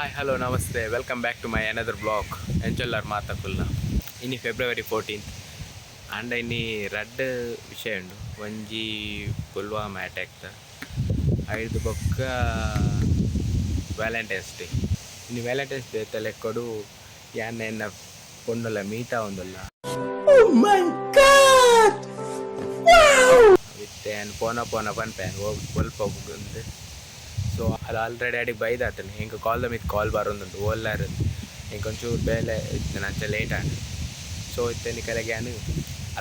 Hi, hello, namaste. Welcome back to my another vlog. ಎಂಚೊಲ್ಲಾರ್ ಮಾತಕುಲ್ಲ. ಇನಿ February 14 and ಇನಿ ರಡ್ಡ್ ವಿಷಯ ಉಂಡು. ಒಂಜಿ ಪುಲ್ವಾಮಾ ಅಟ್ಯಾಕ್, ಐದು ಬೊಕ್ಕ ವ್ಯಾಲೆಂಟೈನ್ಸ್ ಡೇ. ಇನಿ ವ್ಯಾಲೆಂಟೈನ್ಸ್ ಡೇ ಲೆಕ್ಕೊಡು ಯಾನ್ ಎನ್ನ ಪೊಣ್ಣುಲ ಮೀಟ್ ಆವೊಂದುಲ್ಲ. ಇತ್ತೆ ಯಾನ್ ಪೋನ ಪೋನ ಪನ್ಪೆ ಒಲ್ಪ ಉಂದು. ಸೊ ಅದು ಆಲ್ರೆಡಿ ಅಡಿಗೆ ಬೈದಾತನೆ. ಎಂಕ್ ಕಾಲ್ ದ ಮಿತ್ ಕಾಲ್ ಬರೊಂದುಂಡು, ಓಲ್ಲಾರ್. ಎಂಕ್ ಒಂಚೂರು ಬೇಲೆ ಇತ್ತು, ಅಂಚ ಲೇಟ್ ಆಂಡ್. ಸೊ ಇತ್ತೆ ನಿಕಲೆಗ್ ಯಾನ್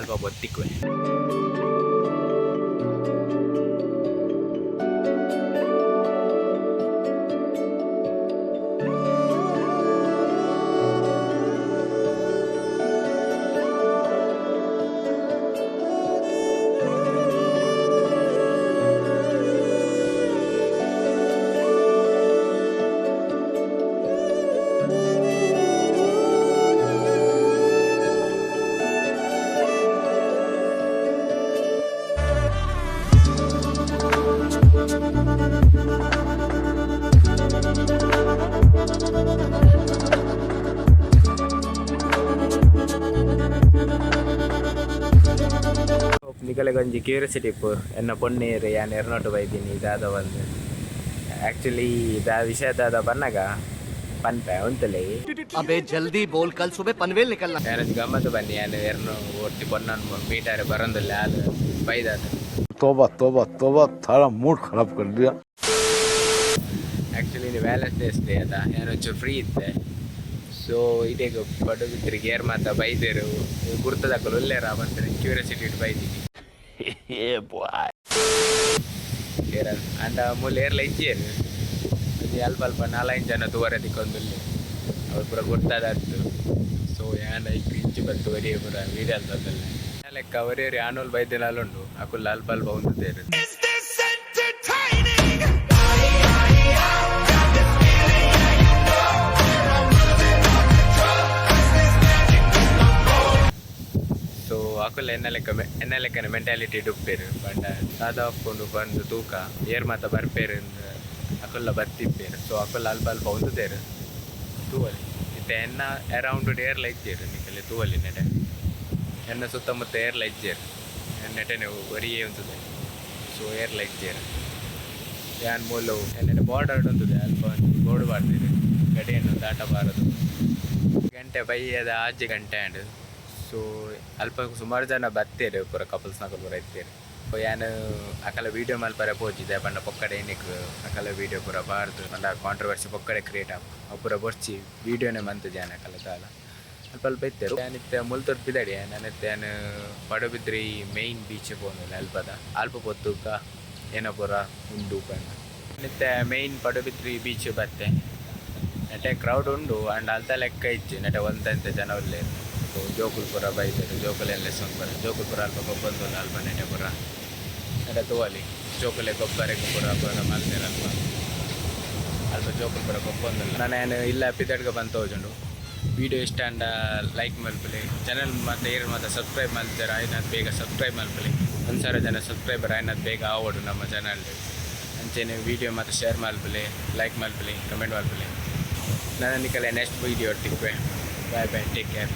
ಅಲ್ಪ ಬೊತ್ತಿಕ್ವೆ. ನಿಕಲೆಗ್ ಒಂಜಿ ಕ್ಯೂರಿಯಾಸಿಟಿ ಇಪ್ಪು, ಎನ್ನ ಪೊಣ್ಣೇರು, ಯಾನ್ ಎರ್ನೋಟು ಬೈದಿನಿ, ದಾದ ಬಂದು. ಆಕ್ಚುಲಿ ದಾ ವಿಷಯ ದಾದ ಬನ್ನಗ ಪನ್ಪೆ ಉಂತುಲೆ. अबे जल्दी बोल, कल सुबह पनवेल निकलना। ಯಾನ್ ಗಮ್ಮತ್ತು ಬನ್ನಿ, ಯಾನ್ ಎರ್ನು ಒಟ್ಟಿ ಪೊಣ್ಣನ್ ಮೀಟಾರೆ ಬರೊಂದುಲ್ಲೆ, ಆಲ್ ಬೈದಾತ. तोबा तोबा तोबा, थारा मूड खराब कर दिया। ಆಕ್ಚುಲಿ ಇನಿ ವ್ಯಾಲೆಂಟೈನ್ಸ್ ಡೇ ಅದ, ಯಾನ್ ಒಂಚೂರು ಫ್ರೀ ಇತ್ತೆ. ಸೊ ಇಡೆಗ್ ಪಡುಬಿದ್ರಿಗೆ ಏರ್ ಮಾತ ಬೈದೆರು, ಗುರ್ತದಕುಲು ಉಲ್ಲೆರಾ ಪನ್ಪಿನ ಕ್ಯೂರಿಯಾಸಿಟಿ it ಬೈದಿನಿ. ಏರ ಅಂಡ ಮೂಲು ಏರ್ಲ ಇಜ್ಜೆರ್. ಒಂಜಿ ಅಲ್ಪ ಅಲ್ಪ ನಾಲೈನ್ ಜನ ತೂವರೆ ತಿಕ್ಕೊಂದುಲ್ಲೆ. ಅವ್ರು ಪೂರ ಗುರ್ತದತ್ತು. ಸೊ ಯಾನ್ ಐಕ್ ಇಂಚಿ ಬತ್ತು ಒರಿಯೆ ಪೂರ ವೀಡಿಯೋ ಅಲ್ತೊಂದುಲ್ಲೆ. ಲೆಕ್ಕ ಒರಿಯೊರಿ ಆನೋಲ್ ಬೈದಿನಾಲ್ ಉಂಡು. ಅಕುಲು ಅಲ್ಪ ಅಲ್ಪ ಉಂತುದೆರ್. ಸೊ ಅಕುಲು ಎನ್ನ ಲೆಕ್ಕ ಎನ್ನ ಲೆಕ್ಕನ ಮೆಂಟಾಲಿಟಿ ಉಪ್ಪೆರ್. ಪಂಡ ದಾದ ಉಪ್ಪುಂಡು ಬಂದು ತೂಕ, ಏರ್ ಮಾತ ಬರ್ಪೆರ್ ಅಕುಲ್ಲ ಬತ್ತಿಪ್ಪೆರ್. ಸೊ ಅಕುಲು ಅಲ್ಪ ಅಲ್ಪ ಉಂತುದೆರ್, ತೂವಲಿ. ಇತ್ತೆ ಎನ್ನ ಅರೌಂಡ್ ಏರ್ಲ ಇಜ್ಜೆರ್. ನಿಕಲೆ ತೂವಲಿ ನೆಟೆ, ಎನ್ನ ಸುತ್ತಮುತ್ತ ಏರ್ಲ ಇಜ್ಜೆರ್. ನೆಟೆನೆ ಒರಿಯೇ ಉಂತುದೆ. ಸೊ ಏರ್ಲ ಇಜ್ಜೆರ್. ಯಾನ್ ಮೂಲು ಎನ್ನಡೆ ಬಾರ್ಡರ್ ಉಂತುದೆ. ಅಲ್ಪ ಒಂಜಿ ಬೋರ್ಡ್ ಪಾಡ್ದೆರ್, ಗಡಿಯನ್ನು ದಾಟಬಾರದು. ಗಂಟೆ ಬಯ್ಯದ 6 ಗಂಟೆ ಆಂಡ್. ಸೊ ಅಲ್ಪ ಸುಮಾರು ಜನ ಬತ್ತೆರ್, ಪೂರ ಕಪಲ್ಸ್ನಕುಲು ಪೂರ ಇತ್ತೆರ್. ಯಾನ್ ಅಕಲ ವೀಡಿಯೋ ಮಲ್ಪರೆ ಪೋಜಿದೆ. ಪಂಡ ಪೊಕ್ಕಡೆ ಏನಿಕ್ ಅಕಲ ವೀಡಿಯೋ ಪೂರ ಬಾರ್ದು ಪಂಡ ಕಾಂಟ್ರವರ್ಸಿ ಪೊಕ್ಕಡೆ ಕ್ರಿಯೇಟ್ ಆಪ್. ಅವು ಪೂರ ಬೊರ್ಚಿ, ವೀಡಿಯೋನೇ ಮಂತುಜಿ ಯಾನ್ ಅಕಲ ದಾಲ. ಅಲ್ಪ ಅಲ್ಪ ಇತ್ತೆರ್. ಯಾನ್ ಇತ್ತೆ ಮುಲ್ತೊಡ್ ಪಿದಡಿ. ಯಾನ್ ಇತ್ತೆ ಯಾನ್ ಪಡುಬಿದ್ರಿ ಮೈನ್ ಬೀಚ್ ಪೋವೊಂದುಲ್ಲೆ. ಅಲ್ಪದ ಅಲ್ಪ ಪೋತುಕ ಏನ ಪೂರ ಉಂಡು ಪಂದ್. ಇತ್ತೆ ಮೈನ್ ಪಡುಬಿದ್ರಿ ಬೀಚ್ ಬತ್ತೆ. ನೆಟೆ ಕ್ರೌಡ್ ಉಂಡು, ಅಂಡ ಅಲ್ತ ಲೆಕ್ಕ ಇಜ್ಜಿ. ನೆಟೆ ಒಂತೆ ಜನ ಉಲ್ಲೆರ್. ಜೋಕುಲು ಪೂರ ಬೈದೆರ್, ಜೋಕುಲೆನ್ ಲೆಸೊಂದು ಪೂರ. ಜೋಕುಲು ಪೂರ ಅಲ್ಪ ಗೊಬ್ಬೊಂದುಲ್ಲ. ಅಲ್ಪ ನೆಟೆ ಪೂರ ನೆಟೆ ತೂವೊಲಿ, ಜೋಕುಲೆ ಗೊಬ್ಬರೆಗ್ ಪೂರ ಪೂರ ಮಲ್ದೆರ್ ಅಲ್ಪ. ಅಲ್ಪ ಜೋಕುಲು ಪೂರ ಗೊಬ್ಬೊಂದುಲ್ಲ. ನಾನು ಇಲ್ಲ ಪಿದಡ್ಗ ಬಂದ್ ತೋಜುಂಡು. ವಿಡಿಯೋ ಇಷ್ಟ ಆಂಡ ಲೈಕ್ ಮಲ್ಪುಲೆ. ಚಾನಲ್ ಮಾತ ಏರ್ ಮಾತ ಸಬ್ಸ್ಕ್ರೈಬ್ ಮಲ್ತೆರ್, ಆಯ್ನಾತ್ ಬೇಗ ಸಬ್ಸ್ಕ್ರೈಬ್ ಮಲ್ಪುಲೆ. 1000 ಜನ ಸಬ್ಸ್ಕ್ರೈಬರ್ ಆಯ್ನಾತ್ ಬೇಗ ಆವೊಡು ನಮ್ಮ ಚಾನಲ್. ಅಂಚೆನೆ ವಿಡಿಯೋ ಮಾತ ಶೇರ್ ಮಲ್ಪುಲೆ, ಲೈಕ್ ಮಲ್ಪುಲೆ, ಕಮೆಂಟ್ ಮಲ್ಪುಲೆ. ನಾನು ನಿಕಲೆ ನೆಕ್ಸ್ಟ್ ವಿಡಿಯೋ ತಿಕ್ಕುವೆ. Bye bye, take care.